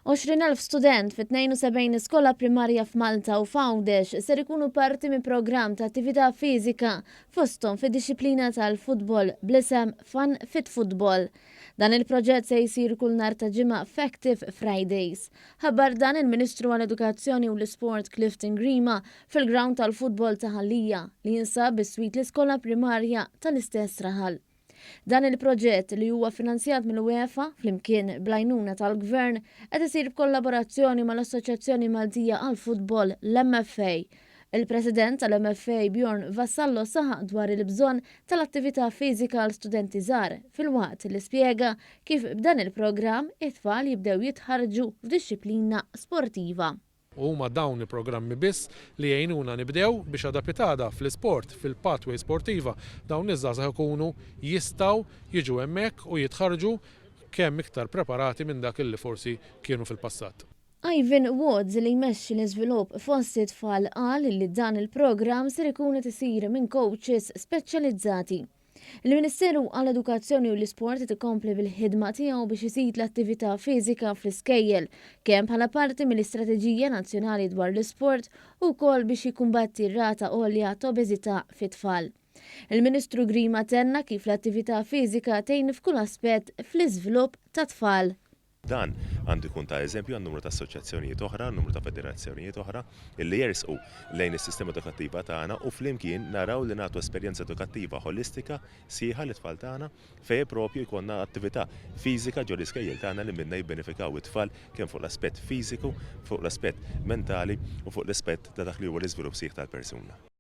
20,000 student fi 72 skola primarja f'Malta u f'Għawdex ser ikunu parti minn programm ta' attività fiżika fosthom fid-dixxiplina tal-futbol bl-isem Fun Fit Football. Dan il-proġett se jsir kull nhar ta' Ġimgħa f'Active Fridays. Ħabbar dan il-Ministru għall-Edukazzjoni u l-Isport Clifton Grima fil-grawnd tal-futbol ta' Ħal Lija li jinsab biswit l-iskola primarja tal-istess raħal. Dan il-proġett li huwa finanzjat mill-UEFA flimkien bl-għajnuna tal-Gvern qed isir b'kollaborazzjoni mal-Assoċjazzjoni Maltija għall-Futbol, l-MFA. Il-President tal-MFA Bjorn Vassallo saħaq dwar il-bżonn tal-attività fiżika għal studenti żgħar filwaqt li spjega kif b'dan il-programm it-tfal jibdew jitħarrġu f'dixxiplina sportiva. U huma dawn il-programmi biss li jgħinuna nibdew biex għada pitgħada fl-isport, fil-pathway sportiva, dawn iż-żgħażagħ ikunu jistgħu jiġu hemmhekk u jitħarrġu kemm iktar preparati minn dak li forsi kienu fil-passat. Ivan Woods li jmexxi l-iżvilupp fost it-tfal qal li dan il-programm ser ikun qed isir minn coaches speċjalizzati. Il-Ministeru għall-Edukazzjoni u l-Isport qed ikompli bil-ħidma tiegħu biex iżid l-attività fiżika fl-iskejjel, kemm bħala parti mill-Istrateġija Nazzjonali dwar l-Isport u wkoll biex jikkumbatti r-rata għolja ta' obeżità fit-tfal. Il-Ministru Grima tenna kif l-attività fiżika tgħin f'kull aspett fl-iżvilupp tat-tfal. Dan għandu jkun ta' eżempju għal numru ta' assoċjazzjonijiet oħra, numru ta' federazzjonijiet oħra illi jersqu lejn is-sistema edukattiva tagħna u flimkien naraw li nagħtu esperjenza edukattiva ħolistika sħiħa lit-tfal tagħna fejn propju jkollna attività fiżika ġol-iskejjel tagħna li minnha jibbenefikaw it-tfal kemm fuq l-aspett fiżiku, fuq l-aspett mentali u fuq l-aspett ta' dak li huwa l-iżvilupp sħiħ tal-persuna.